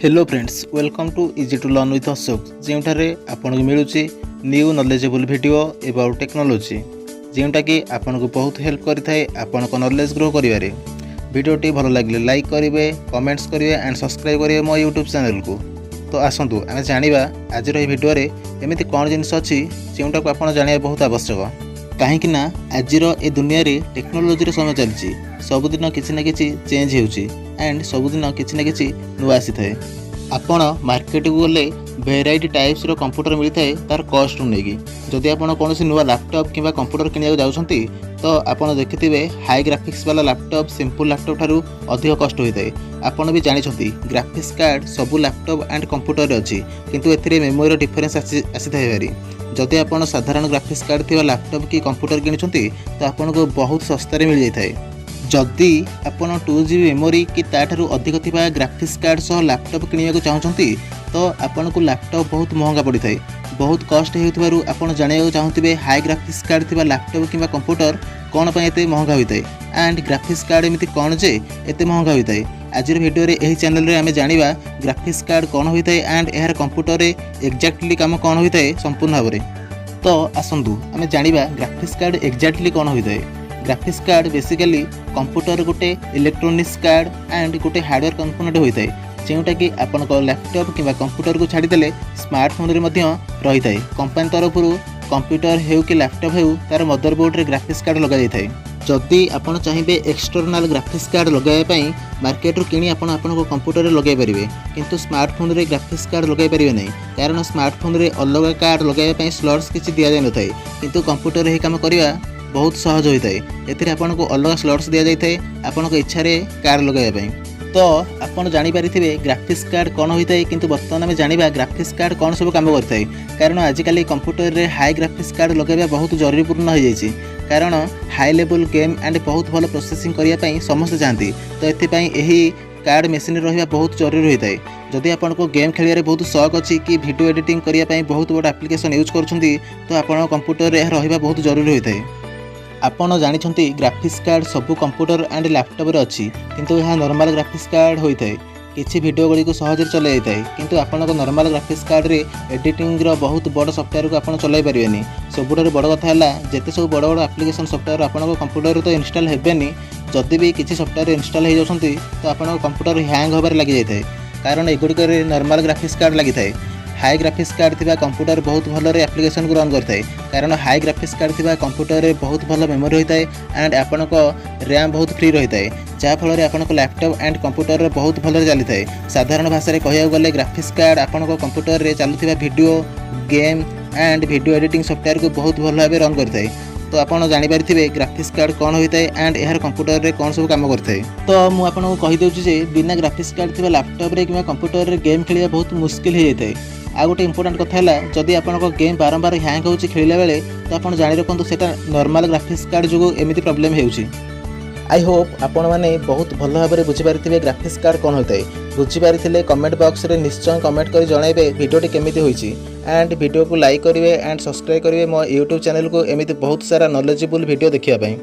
Hello friends, welcome to Easy to Learn with Ashok, ଯେଉଁଠାରେ ଆପଣଙ୍କୁ ମିଳୁଛି new knowledgeable video about technology, ଯେଉଁଟାକି ଆପଣଙ୍କୁ ବହୁତ ହେଲ୍ପ କରିଥାଏ ଆପଣଙ୍କ ନଲେଜ୍ ଗ୍ରୋ କରିବାରେ। ଭିଡ଼ିଓଟି ଭଲ ଲାଗିଲେ ଲାଇକ୍ କରିବେ, କମେଣ୍ଟସ୍ କରିବେ ଆଣ୍ଡ ସବସ୍କ୍ରାଇବ୍ କରିବେ ମୋ ୟୁଟ୍ୟୁବ୍ ଚ୍ୟାନେଲକୁ। ତ ଆସନ୍ତୁ ଆମେ ଜାଣିବା ଆଜିର ଏହି ଭିଡ଼ିଓରେ ଏମିତି କ'ଣ ଜିନିଷ ଅଛି, ଯେଉଁଟାକୁ ଆପଣ ଜାଣିବା ବହୁତ ଆବଶ୍ୟକ। କାହିଁକି ନା ଆଜିର ଏ ଦୁନିଆରେ ଟେକ୍ନୋଲୋଜିର ସମୟ ଚାଲିଛି। ସବୁଦିନ କିଛି ନା କିଛି ଚେଞ୍ଜ ହେଉଛି ଆଣ୍ଡ ସବୁଦିନ କିଛି ନା କିଛି ନୂଆ ଆସିଥାଏ। ଆପଣ ମାର୍କେଟକୁ ଗଲେ ଭେରାଇଟି ଟାଇପ୍ସର କମ୍ପ୍ୟୁଟର ମିଳିଥାଏ ତାର କଷ୍ଟକୁ ନେଇକି। ଯଦି ଆପଣ କୌଣସି ନୂଆ ଲାପଟପ୍ କିମ୍ବା କମ୍ପ୍ୟୁଟର କିଣିବାକୁ ଯାଉଛନ୍ତି, ତ ଆପଣ ଦେଖିଥିବେ ହାଇ ଗ୍ରାଫିକ୍ସ ବାଲା ଲାପଟପ୍ ସିମ୍ପଲ୍ ଲାପଟପ୍ ଠାରୁ ଅଧିକ କଷ୍ଟ ହୋଇଥାଏ। ଆପଣ ବି ଜାଣିଛନ୍ତି, ଗ୍ରାଫିକ୍ସ କାର୍ଡ଼ ସବୁ ଲାପଟପ୍ ଆଣ୍ଡ କମ୍ପ୍ୟୁଟରରେ ଅଛି, କିନ୍ତୁ ଏଥିରେ ମେମୋରିର ଡିଫରେନ୍ସ ଆସିଥାଏ ଭାରି। ଯଦି ଆପଣ ସାଧାରଣ ଗ୍ରାଫିକ୍ସ କାର୍ଡ଼ ଥିବା ଲାପଟପ୍ କି କମ୍ପ୍ୟୁଟର କିଣୁଛନ୍ତି, ତ ଆପଣଙ୍କୁ ବହୁତ ଶସ୍ତାରେ ମିଳିଯାଇଥାଏ। ଯଦି ଆପଣ 2 ଜିବି ମେମୋରି କି ତା'ଠାରୁ ଅଧିକ ଥିବା ଗ୍ରାଫିକ୍ସ କାର୍ଡ଼ ସହ ଲାପଟପ୍ କିଣିବାକୁ ଚାହୁଁଛନ୍ତି, ତ ଆପଣଙ୍କୁ ଲାପଟପ୍ ବହୁତ ମହଙ୍ଗା ପଡ଼ିଥାଏ। ବହୁତ କଷ୍ଟ ହେଉଥିବାରୁ ଆପଣ ଜାଣିବାକୁ ଚାହୁଁଥିବେ, ହାଇ ଗ୍ରାଫିକ୍ସ କାର୍ଡ଼ ଥିବା ଲାପଟପ୍ କିମ୍ବା କମ୍ପ୍ୟୁଟର କ'ଣ ପାଇଁ ଏତେ ମହଙ୍ଗା ହୋଇଥାଏ ଆଣ୍ଡ ଗ୍ରାଫିକ୍ସ କାର୍ଡ଼ ଏମିତି କ'ଣ ଯେ ଏତେ ମହଙ୍ଗା ହୋଇଥାଏ। ଆଜିର ଭିଡ଼ିଓରେ ଏହି ଚ୍ୟାନେଲରେ ଆମେ ଜାଣିବା ଗ୍ରାଫିକ୍ସ କାର୍ଡ଼ କ'ଣ ହୋଇଥାଏ ଆଣ୍ଡ ଏହାର କମ୍ପ୍ୟୁଟରରେ ଏକ୍ଜାକ୍ଟଲି କାମ କ'ଣ ହୋଇଥାଏ ସମ୍ପୂର୍ଣ୍ଣ ଭାବରେ। ତ ଆସନ୍ତୁ ଆମେ ଜାଣିବା ଗ୍ରାଫିକ୍ସ କାର୍ଡ଼ ଏକ୍ଜାକ୍ଟଲି କ'ଣ ହୋଇଥାଏ। ଗ୍ରାଫିକ୍ସ କାର୍ଡ଼ ବେସିକାଲି କମ୍ପ୍ୟୁଟର ଗୋଟେ ଇଲେକ୍ଟ୍ରୋନିକ୍ସ କାର୍ଡ଼ ଆଣ୍ଡ ଗୋଟେ ହାର୍ଡ଼ୱେର୍ କମ୍ପୋନେଣ୍ଟ ହୋଇଥାଏ, ଯେଉଁଟାକି ଆପଣଙ୍କ ଲ୍ୟାପଟପ୍ କିମ୍ବା କମ୍ପ୍ୟୁଟରକୁ ଛାଡ଼ିଦେଲେ ସ୍ମାର୍ଟଫୋନରେ ମଧ୍ୟ ରହିଥାଏ। କମ୍ପାନୀ ତରଫରୁ କମ୍ପ୍ୟୁଟର ହେଉ କି ଲ୍ୟାପଟପ୍ ହେଉ, ତାର ମଦରବୋର୍ଡ଼ରେ ଗ୍ରାଫିକ୍ସ କାର୍ଡ଼ ଲଗାଯାଇଥାଏ। ଯଦି ଆପଣ ଚାହିଁବେ ଏକ୍ସଟର୍ନାଲ୍ ଗ୍ରାଫିକ୍ସ କାର୍ଡ଼ ଲଗାଇବା ପାଇଁ, ମାର୍କେଟରୁ କିଣି ଆପଣ ଆପଣଙ୍କ କମ୍ପ୍ୟୁଟରରେ ଲଗାଇ ପାରିବେ, କିନ୍ତୁ ସ୍ମାର୍ଟଫୋନରେ ଗ୍ରାଫିକ୍ସ କାର୍ଡ଼ ଲଗାଇ ପାରିବେ ନାହିଁ, କାରଣ ସ୍ମାର୍ଟଫୋନରେ ଅଲଗା କାର୍ଡ଼ ଲଗାଇବା ପାଇଁ ସ୍ଲଟ୍ସ କିଛି ଦିଆଯାଇନଥାଏ। କିନ୍ତୁ କମ୍ପ୍ୟୁଟରରେ ଏହି କାମ କରିବା ବହୁତ ସହଜ ହୋଇଥାଏ। ଏଥିରେ ଆପଣଙ୍କୁ ଅଲଗା ସ୍ଲଟ୍ସ ଦିଆଯାଇଥାଏ ଆପଣଙ୍କ ଇଚ୍ଛାରେ କାର୍ଡ଼ ଲଗାଇବା ପାଇଁ। ତ ଆପଣ ଜାଣିପାରିଥିବେ ଗ୍ରାଫିକ୍ସ କାର୍ଡ଼ କ'ଣ ହୋଇଥାଏ, କିନ୍ତୁ ବର୍ତ୍ତମାନ ଆମେ ଜାଣିବା ଗ୍ରାଫିକ୍ସ କାର୍ଡ଼ କ'ଣ ସବୁ କାମ କରିଥାଏ। କାରଣ ଆଜିକାଲି କମ୍ପ୍ୟୁଟରରେ ହାଇ ଗ୍ରାଫିକ୍ସ କାର୍ଡ଼ ଲଗାଇବା ବହୁତ ଜରୁରୀପୂର୍ଣ୍ଣ ହୋଇଯାଇଛି, କାରଣ ହାଇ ଲେଭେଲ୍ ଗେମ୍ ଆଣ୍ଡ ବହୁତ ଭଲ ପ୍ରୋସେସିଂ କରିବା ପାଇଁ ସମସ୍ତେ ଚାହାନ୍ତି। ତ ଏଥିପାଇଁ ଏହି କାର୍ଡ଼ ମେସିନ୍ରେ ରହିବା ବହୁତ ଜରୁରୀ ହୋଇଥାଏ। ଯଦି ଆପଣଙ୍କୁ ଗେମ୍ ଖେଳିବାରେ ବହୁତ ସକ୍ ଅଛି କି ଭିଡ଼ିଓ ଏଡ଼ିଟିଂ କରିବା ପାଇଁ ବହୁତ ବଡ଼ ଆପ୍ଲିକେସନ୍ ୟୁଜ୍ କରୁଛନ୍ତି, ତ ଆପଣଙ୍କ କମ୍ପ୍ୟୁଟରରେ ଏହା ରହିବା ବହୁତ ଜରୁରୀ ହୋଇଥାଏ। ଆପଣ ଜାଣିଛନ୍ତି, ଗ୍ରାଫିକ୍ସ କାର୍ଡ଼ ସବୁ କମ୍ପ୍ୟୁଟର ଆଣ୍ଡ ଲ୍ୟାପଟପ୍ରେ ଅଛି, କିନ୍ତୁ ଏହା ନର୍ମାଲ ଗ୍ରାଫିକ୍ସ କାର୍ଡ଼ ହୋଇଥାଏ। କିଛି ଭିଡ଼ିଓ ଗୁଡ଼ିକୁ ସହଜରେ ଚଲାଇ ଯାଇଥାଏ, କିନ୍ତୁ ଆପଣଙ୍କ ନର୍ମାଲ ଗ୍ରାଫିକ୍ସ କାର୍ଡ଼ରେ ଏଡ଼ିଟିଂର ବହୁତ ବଡ଼ ସଫ୍ଟୱେୟାରକୁ ଆପଣ ଚଲାଇ ପାରିବେନି। ସବୁଠାରୁ ବଡ଼ କଥା ହେଲା, ଯେତେ ସବୁ ବଡ଼ ବଡ଼ ଆପ୍ଲିକେସନ୍ ସଫ୍ଟୱେୟାର ଆପଣଙ୍କ କମ୍ପ୍ୟୁଟରରେ ତ ଇନଷ୍ଟଲ୍ ହେବେନି। ଯଦି ବି କିଛି ସଫ୍ଟୱେୟାର ଇନଷ୍ଟଲ୍ ହେଇଯାଉଛନ୍ତି, ତ ଆପଣଙ୍କ କମ୍ପ୍ୟୁଟର ହ୍ୟାଙ୍ଗ ହେବାରେ ଲାଗିଯାଇଥାଏ, କାରଣ ଏଗୁଡ଼ିକରେ ନର୍ମାଲ ଗ୍ରାଫିକ୍ସ କାର୍ଡ଼ ଲାଗିଥାଏ। ହାଇ ଗ୍ରାଫିକ୍ସ କାର୍ଡ଼ ଥିବା କମ୍ପ୍ୟୁଟର ବହୁତ ଭଲରେ ଆପ୍ଲିକେସନକୁ ରନ୍ କରିଥାଏ, କାରଣ ହାଇ ଗ୍ରାଫିକ୍ସ କାର୍ଡ଼ ଥିବା କମ୍ପ୍ୟୁଟରରେ ବହୁତ ଭଲ ମେମୋରି ହୋଇଥାଏ ଆଣ୍ଡ ଆପଣଙ୍କ ର୍ୟାମ୍ ବହୁତ ଫ୍ରି ରହିଥାଏ, ଯାହାଫଳରେ ଆପଣଙ୍କ ଲ୍ୟାପଟପ୍ ଆଣ୍ଡ କମ୍ପ୍ୟୁଟର ବହୁତ ଭଲରେ ଚାଲିଥାଏ। ସାଧାରଣ ଭାଷାରେ କହିବାକୁ ଗଲେ, ଗ୍ରାଫିକ୍ସ କାର୍ଡ଼ ଆପଣଙ୍କ କମ୍ପ୍ୟୁଟରରେ ଚାଲୁଥିବା video game and video editing ସଫ୍ଟୱେୟାରକୁ ବହୁତ ଭଲ ଭାବେ ରନ୍ କରିଥାଏ। ତ ଆପଣ ଜାଣିପାରିଥିବେ ଗ୍ରାଫିକ୍ସ କାର୍ଡ଼ କ'ଣ ହୋଇଥାଏ ଆଣ୍ଡ ଏହାର କମ୍ପ୍ୟୁଟରରେ କ'ଣ ସବୁ କାମ କରିଥାଏ। ତ ମୁଁ ଆପଣଙ୍କୁ କହିଦେଉଛି ଯେ ବିନା ଗ୍ରାଫିକ୍ସ କାର୍ଡ଼ ଥିବା ଲ୍ୟାପଟପ୍ରେ କିମ୍ବା କମ୍ପ୍ୟୁଟରରେ ଗେମ୍ ଖେଳିବା ବହୁତ ମୁସ୍କିଲ ହୋଇଯାଇଥାଏ। ଆଉ ଗୋଟେ ଇମ୍ପୋର୍ଟାଣ୍ଟ କଥା ହେଲା, ଯଦି ଆପଣଙ୍କ ଗେମ୍ ବାରମ୍ବାର ହ୍ୟାଙ୍ଗ ହେଉଛି ଖେଳିଲା ବେଳେ, ତ ଆପଣ ଜାଣି ରଖନ୍ତୁ ସେଇଟା ନର୍ମାଲ ଗ୍ରାଫିକ୍ସ କାର୍ଡ଼ ଯୋଗୁଁ ଏମିତି ପ୍ରୋବ୍ଲେମ୍ ହେଉଛି। I Hope ଆପଣମାନେ ବହୁତ ଭଲ ଭାବରେ ବୁଝିପାରିଥିବେ ଗ୍ରାଫିକ୍ସ କାର୍ଡ଼ କ'ଣ ହୋଇଥାଏ। ବୁଝିପାରିଥିଲେ କମେଣ୍ଟ ବକ୍ସରେ ନିଶ୍ଚୟ କମେଣ୍ଟ କରି ଜଣାଇବେ ଭିଡ଼ିଓଟି କେମିତି ହୋଇଛି, ଆଣ୍ଡ ଭିଡ଼ିଓକୁ ଲାଇକ୍ କରିବେ ଆଣ୍ଡ ସବସ୍କ୍ରାଇବ୍ କରିବେ ମୋ ୟୁଟ୍ୟୁବ୍ ଚ୍ୟାନେଲକୁ ଏମିତି ବହୁତ ସାରା ନଲେଜେବୁଲ୍ ଭିଡ଼ିଓ ଦେଖିବା ପାଇଁ।